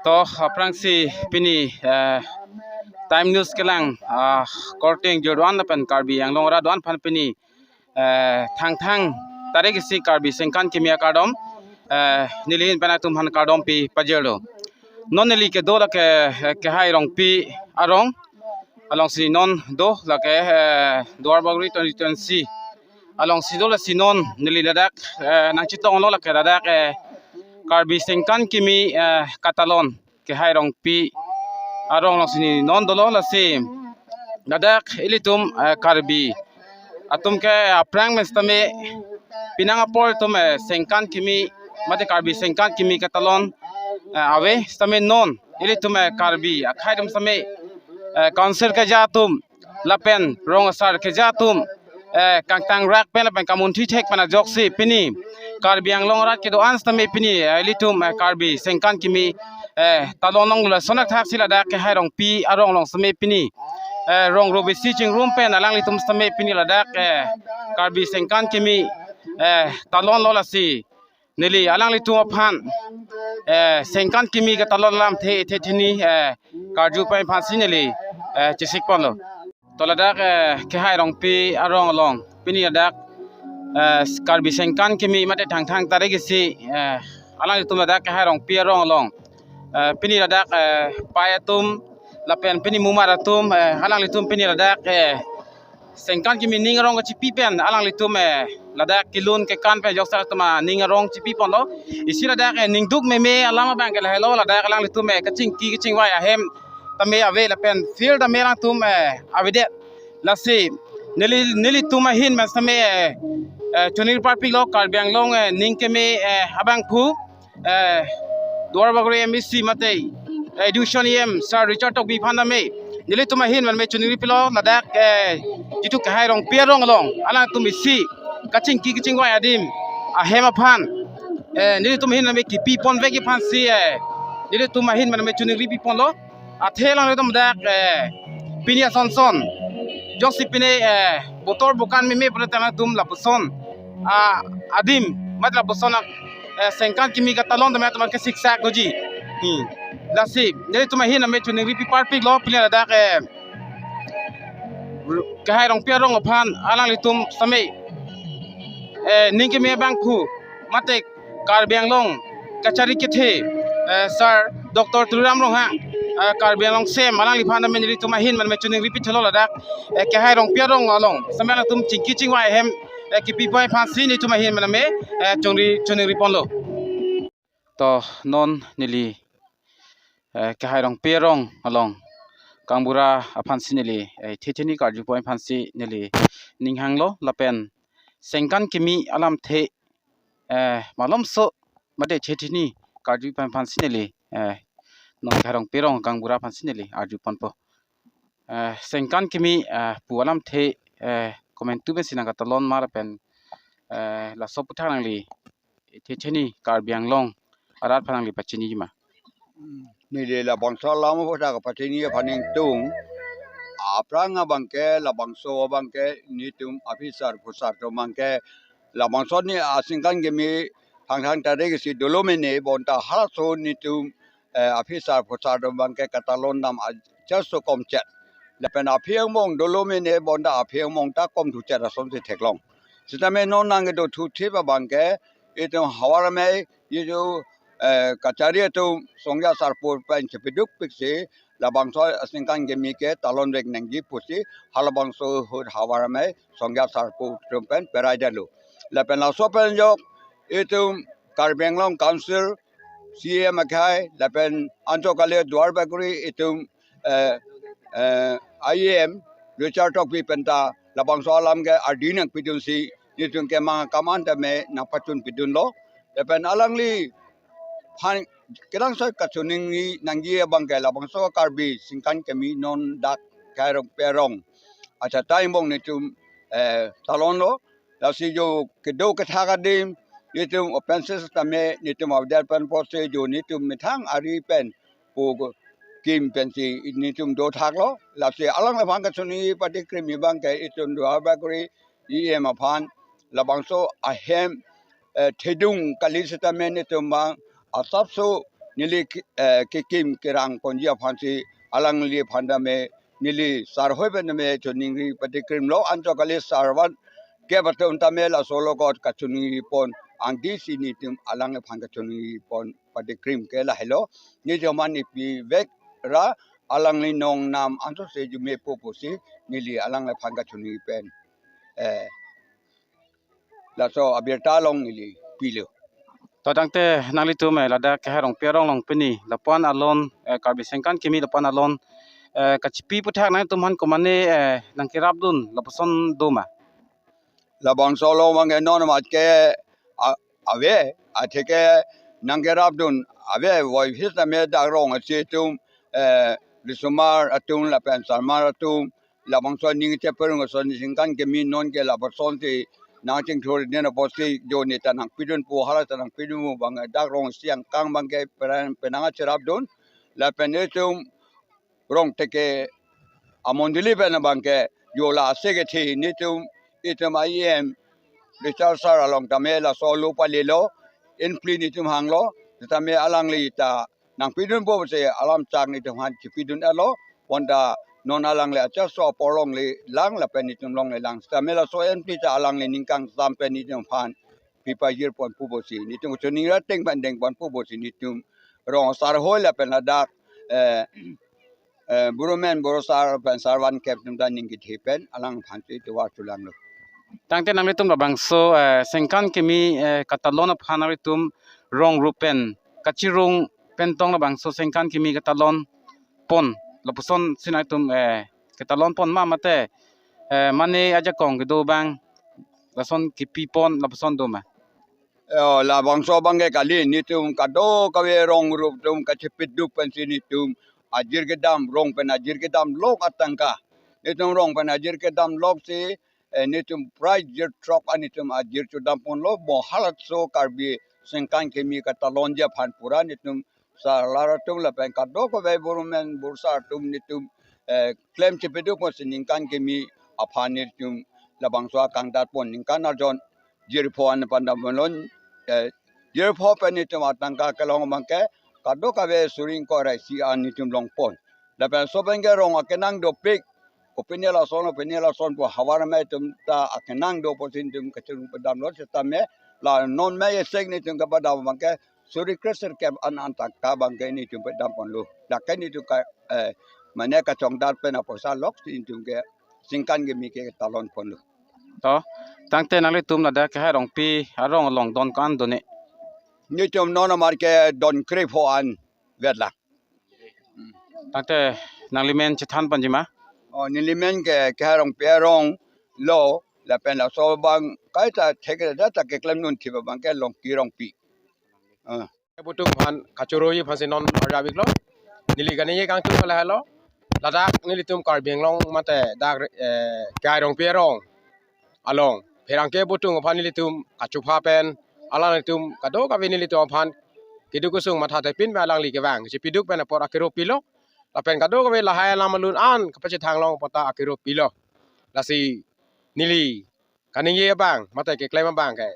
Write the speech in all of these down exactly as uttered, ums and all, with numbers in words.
To aphrangsi pini eh, Time News kelang ah, korte ingjir do-an lapen Karbi Anglong arat do-an aphan pini eh, Thangthang tarik isi Karbi Sengkan Kimi akardom eh, neli ahin pen nangtum aphan kardom pi pajirlo. Non neli kedo lake eh, Kehai Rongpi arong alongsi non do lake eh, Duarbagori constituency alongsi do, lasi non neli ladak eh, nangchetonglo lake ladak eh, Karbi Sengkan Kimi eh, katalon Kehai Rongpi arong alongsi non dolo, lasi ladak ilitum eh, Karbi atum ke aphrang pen sitame penang apor atum eh, Sengkan Kimi mate Karbi Sengkan Kimi katalon eh, ave sitame non ilitum eh, Karbi akhai atum sitame eh, council keja atum lapen rong asar keja atum eh, kangtang rak pen lapen kamunthi thek pen ajoksi pini Karbi Anglong arat kedo-an sitame pini eh, ilitum eh, Karbi Sengkan Kimi eh, talon longlo. Lason athaksi ladak Kehai Rongpi arong along sitame pini eh, rong robisi chingrum pen alanglitum sitame pini ladak eh, Karbi Sengkan Kimi eh, talonlo, lasi neli alanglitum aphan eh, Sengkan Kimi katalon alamthe the theni eh, karju pai aphansi neli eh, chesik ponlo. To ladak eh, Kehai Rongpi arong along pini ladak eh, Karbi Sengkan Kimi mate Thangthang tarik isi eh, alanglitum ladak Kehai Rongpi arong along eh, pini ladak eh, pai atum lapen pini mumar atum eh, alanglitum pini ladak eh, Sengkan Kimi ning arong kachipi pen alanglitum eh, ladak kelun kekan pen joksa atum aning arong chipi ponlo. Isi ladak eh, ningduk meme alam abang ke lahelo, ladak alanglitum eh, kachingki kachingvai ahem tame ave lapen field tame alangtum eh, avedet. Lasi neli nelitum ahin pen sitame eh, eh, choningri parpiklo Karbi Anglong eh, ning keme eh, abangphu eh, Duarbagori M A C mate eh, Education E M Sir Richard Tokbi aphan tame nelitum ahin pen me choningri pilo ladak eh, jitu Kehai Rongpi arong along alangtum isi kachingki kachingvai adim ahem aphan eh, nelitum ahin pen me kipi ponvek aphansi eh, nelitum ahin pen me choningri pi ponlo. Athe alangtum dak eh, pini asonson jongsi pini eh, botor bokan meme pura tang atum lapuson ah, adim mat lapuson ah, eh, Sengkan Kimi katalon tame atum ke siksak doji. Hmm. Lasi nelitum ahin pen me choningri pi parpiklo pini ladak eh, Kehai Rongpi arong aphan alanglitum sitame eh, ning keme abangphu mate Karbi Anglong kachari kethe eh, Sir Doctor Tuliram Ronghang eh, Karbi Anglong C E M alangliphan tame nelitum ahin pen me choningri pithelo ladak eh, Kehai Rongpi arong along sitame alangtum chingki chingvai ahem eh, kipi pai aphansi nelitum ahin pen me eh, choningri choningri ponlo. To non neli eh, Kehai Rongpi arong along kangbura aphansi neli eh, the theni karju pai aphansi neli ning hanglo lapen Sengkan Kimi alamthe eh, malomso mate the theni karju pai aphansi neli eh, non Kehai Rongpi arong kangbura aphansi neli arju ponpo. Eh, Sengkan Kimi eh, pu alamthe eh, komantu pensi nangkatalon ma lapen eh, laso aputhak nangli the theni Karbi Anglong arat aphan nangli pachiniji ma? Neli labangso alam aputhak pachini aphan ingtung. Aphrang abangke labangso abangke netum officer phusar atum abangke labangso ne a Sengkan Kimi Thangthang tarik isi dolo mene bonta halaso netum eh, officer phusar atum abangke katalon dam ajaso komchet. Lapen aphi angbong dolo mene bonta aphi angbong ta kom thuchet asonsi theklong. Sitame non nangkedo thuthip abangke itum havar amei itum eh, kachari atum Songja Sarpo pen chepiduk piksi labangso a Sengkan Kimi ke talon vek nangji pusi halabangso ahut havar amei Songja Sarpo atum pen perai detlo. Lapen laso pen jok itum Karbi Anglong Council C E M akhai lapen anchot kali Duarbagori itum eh, eh, I E M Richard Tokbi penta labangso alam ke ardi nangpidunsi netum kemang akam an tame nangpachun pidunlo. Lapen alangliphan kenangsot kachoningri nangji abangke labangso Karbi Sengkan Kimi non dak Kehai Rongpi arong achatai angbong netum eh, talonlo. Lasi jo kedo kethak adim netum offences tame netum avedet pen pusi jo netum methang ari pen pu kim pensi netum dothaklo. Lasi alangliphan kachoningri pati krimi abangke itum Duarbagori E M aphan labangso ahem eh, thedung kali sitame netum abang asapso neli ki-, eh, kekim kerang ponji aphansi alangli aphan tame neli sar ahoi pen tame choningri patikrim lo, anchot kali sar van ke patum tame laso logot kachoningri pon angdi si netum alang aphan kachoningri pon patikrim ke lahelo. Netum aman ipivek ra alangli nongnam anchot si jume po pusi neli alang aphan kachoningri pen, eh, laso abirta along neli pilo. To tangte nanglitum, eh, ladak Kehai Rongpi arong along pini lapu-an alon, eh, Karbi Sengkan Kimi lapu-an alon, eh, kachipi aputhak nangtum aphan komane, eh, nangkerapdun lapuson do ma? Labangso along abangke non amat ke a-, ave, atheke nangkerapdun ave, voiphis tame dak rong isi atum, eh, risomar atum lapen sarmar atum, labangso aning cheparong ason Sengkan Kimi non ke lapuson si nangchingthur den apotsi jo neta nangpidunpo, hala ta nangpidunpo abang dak rong isi angkang abangke peran penang acherapdun lapen itum rong teke amondoli pen abangke jo la ase kethe netum, itum a-E M Richard sir along tame laso lo palelo, inpli netum hanglo, tame alangli ta nangpidunpo pusi alam chak netum aphan chipidun-etlo, bonta non alangli achaso apor longle lang lapen netum longle lang. Tame laso inpli ta alangli ning kangsam pen netum aphan pipajir ponpo pusi, netum choningri ateng pen deng ponpo pusi, netum rong sar ahoi lapen ladak, eh, eh, Buru Men, Buru sar pen sar van kep atum ta ning kethe pen alangphan si tovar chulanglo. Tangte nanglitum labangso, eh, Sengkan Kimi, eh, katalon aphan nanglitum rong rup pen kachirung pen tong labangso Sengkan Kimi katalon pon lapuson si nanglitum, eh, katalon pon ma mate, eh, mane ajakong kedo abang lason kipi pon lapuson do ma? Eh, labangso abangke kali, netum kadokave rong rup atum kachipiduk pensi netum ajir kedam, rong pen ajir kedam lok atangka. Netum rong pen ajir kedam lok si, eh, netum prai jir throk an netum ajir chodam ponlo, mo halaso Karbi Sengkan Kimi katalonji aphan pura netum sarlar atum lapen kadokave Buru Men, Buru sar atum netum, eh, klem chipiduk ponsi Sengkan Kimi aphan netum labangso akangdat pon ningkan arjon jirpho an pandam lon, eh, jirpho pen netum atangka kelong abangke kadokave suri ingkoi ra isi an netum long pon. Lapen laso abangke rong akenang dopik, kopine lason, kopine lason pu havar amei atum ta akenang do pusi netum kachirung padamlo, setame la non mei esek netum kapadam abangke suri kre sirkep an atangka abangke netum padam ponlo. Dak ke netum ka, eh, mane kachongdat pen apoisa lok si netum ke Sengkan Kimi ke talon ponlo. To, tangte nanglitum ladak Kehai Rongpi arong along don ko-an do ne? Netum non amat ke don krepho an vetlang. Tangte nanglimen chethan ponji ma? Oh, nelimen ke Kehai Rongpi arong lo, lapen laso abang kaita thekre ta ta keklemdun thip abangke Longki Rongpi. Ah. Butung aphan kachoroji aphansi non arjap iklo. Neli kaningje kangtung lahelo. Ladak nelitum Karbi Anglong mate dak, eh, Kehai Rongpi arong along pherangke butung aphan nelitum kachupha pen, alanglitum kadokave nelitum aphan keduk kesung matha thepin pen alangli kevang chipiduk pen apor akero pilo. Lapen kadokave lahai alam alun an kapachethang long apot ta akero pilo. Lasi neli kaningje abang mate keklem abang ke,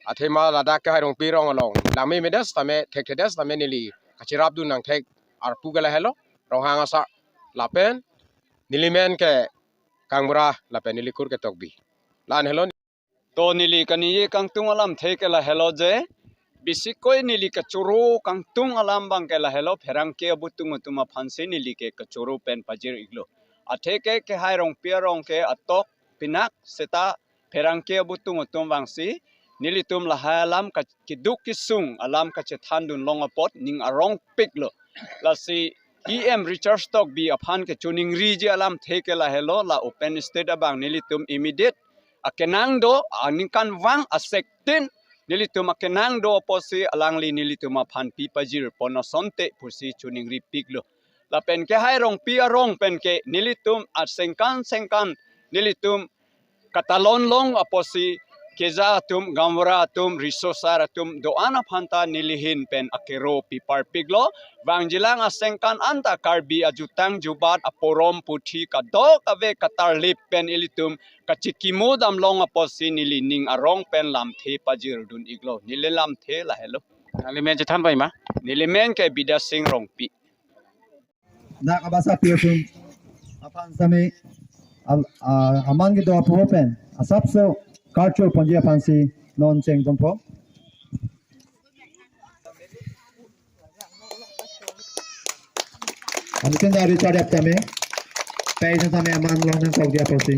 athema ladak Kehai Rongpi arong along langmemedet tame thekthedet tame neli kachirapdun nangthek arpu ke lahelo, Ronghang asar lapen nelimen ke Kangbura lapen nelikur ke Tokbi. La-an helo. To neli kaningje kangtung alamthe ke lahelo je, bisikoi neli kachoro kangtung alam abangke lahelo, pherangke abutung atum aphansi neli ke kachoro pen pajir iklo. Atheke Kehai Rongpi arong ke atok pinak seta pherangke abutung atum vangsi nelitum lahai alam ka-, keduk kesung alam kachethandun long apot ning arongpiklo. Lasi E M Richard Tokbi aphan kechoningriji alamthe ke lahelo, la open stage abang nelitum immediate akenang do, aningkanvang asektin nelitum akenang do apotsi alangli nelitum aphan pipajir pon asonte pusi choningripiklo. Lapen Kehai Rongpi arong pen ke nelitum asengkan sengkan nelitum katalon long apotsi keja atum, gaonbura atum, riso asar atum do-an aphan ta neli ahin pen akero piparpiklo. Vangjilang asengkan anta Karbi ajutang jubat aporom puthi kadokave katarlip pen ilitum kachikimo damlong apotsi neli ning arong pen lamthe pajirdun iklo. Neli lamthe lahelo. Nangli men chethan pai ma? Neli men ke Bidya Sing Rongpi. Dak abasa pi atum aphan sami al-, ah, aman kedo aphuthak pen asapso karcho ponji aphansi non cheng tum po. Anutin dari cari aptame, pai sami aman long nangkok dia posi.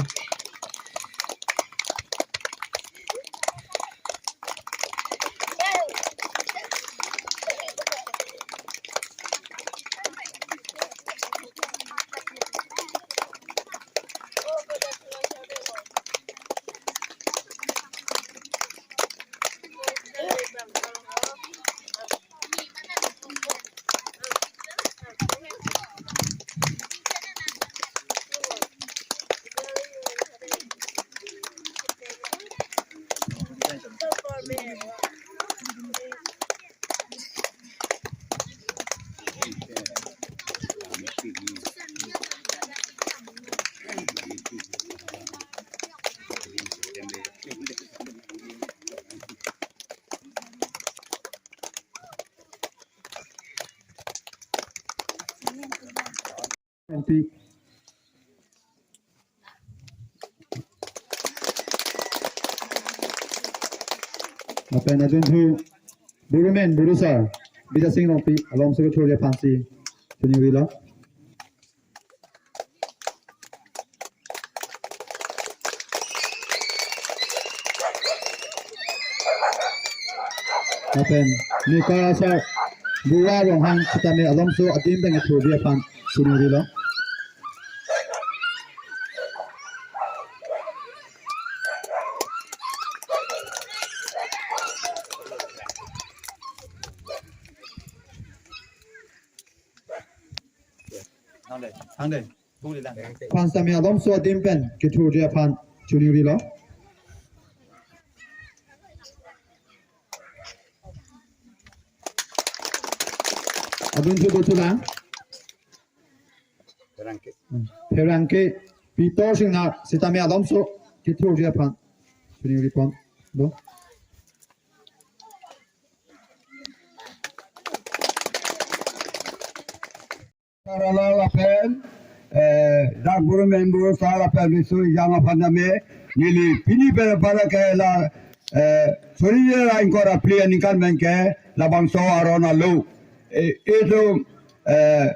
Rongpi. Lapen adunthu Burumen, Burusar, Bidya Sing Rongpi, along secretary aphansi choningri lo. Lapen Mika asar Bura Ronghang sitame alongso adim pen kethurji aphan choningri lo. Aphan sitame alongso adim pen kethurji aphan choningri lo. Adunthu do thulang. Pherangke. Pherangke Peter Singnar sitame alongso kethurji aphan choningri pon lo. Sarala lapen, eh, dak Burumen Burusar lapen riso ejang aphan tame, neli pini pen para ke la, eh, suri ra ingkoi ra phli aningkan pen ke labangso aron alo. Eh, itum, eh,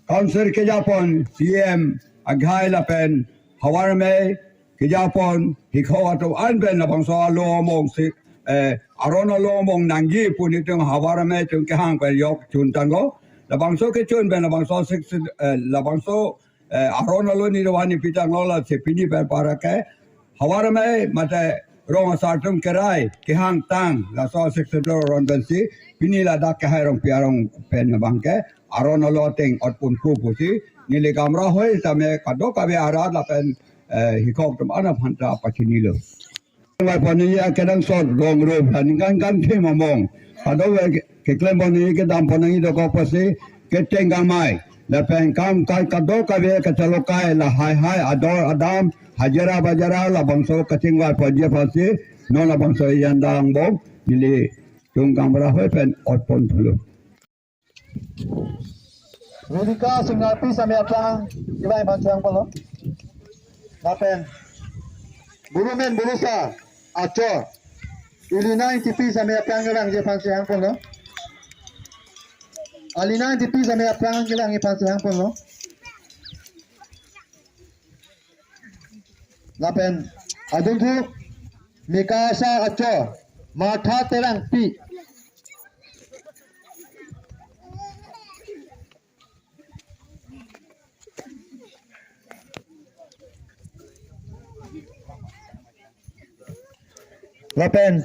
Council kejapon, C M akhai lapen havar amei kejapon, hikhok atum an pen labangso alo among si, eh, aron alo among nangji pu nelitum havar amei atum kehang pen yok chun tanglo. Labangso kechun pen labangso six, eh, labangso, eh, aron alo neli do-an neli pitanglo, lasi pini pen para ke havar amei mate rong asar atum kerai kehang tang laso six Schedule aron pensi pini ladak kehai Rongpi arong pen abang ke aron alo ateng ot pon pu pusi neli Gamra hoi tame kadokave arat lapen, eh, hikhok atum an aphan ta pachinilo. Vai pon neli akenangsot rong ro aningkan kan thim among kadokave keklem pon neli kedam pon nangji dokok pusi keteng kangmai lapen kam kai kadokave kachalokai lahai hai ador adam hajira bajira labangso kachingvai ponji aphansi non labangso ejang angbong nelitum Gamra hoi pen ot pon thulo. Vedika Singnar pi sami aphrang kevang aphan chehang ponlo. Lapen Burumen Burusar achor Elina Ingtipi sami aphrang kevangji aphansi hang ponlo. Elina Ingtipi sami aphrang kevangji aphansi hang ponlo. Lapen adunthu Mika asar achor Martha Terangpi. Lapen